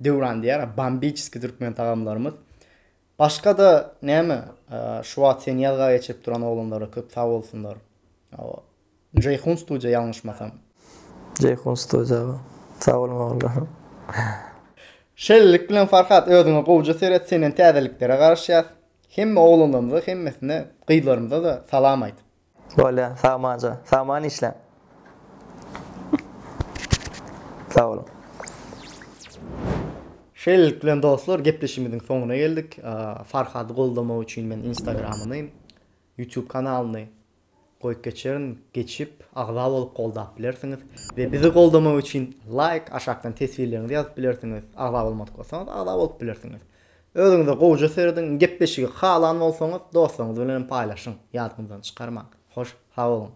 Döwran diýýär, bombiçeskiý türkmen tagamlarymyz. Başga-da näme, şu wagt seni ýazga geçirip duran oglanlara köp sag bolsunlar. Jeýhun studiýa ýalňyşmasam. Jeýhun studiýa. Sag boluň oglanlar. Şeýlelik bilen Farhat özüňe gowja seret senden täzeliklere garaşýas. Hemme oglanlarymyza hemmesine gyzlarymyza-da salam aýt. Bolýa sagmanja sagman işläň. Sag boluň. Şeýlelik bilen dostlar gepleşigimiziň soňuna geldik. Farhady goldamak üçin men instagramyny, youtube kanalyny goýup geçerin. Geçip agza bolup goldap bilersiňiz. We bizi goldamak üçin laýk aşakdan teswirleriňizi ýazyp bilersiňiz. Agza bolmadyk bolsaňyz agza bolup bilersiňiz. Özüňize gowja serediň, gepleşigi halan bolsaňyz dostlaryňyz bilen hem paýlaşyň, ýadyňyzdan çykarmaň. Hoş, sag boluň.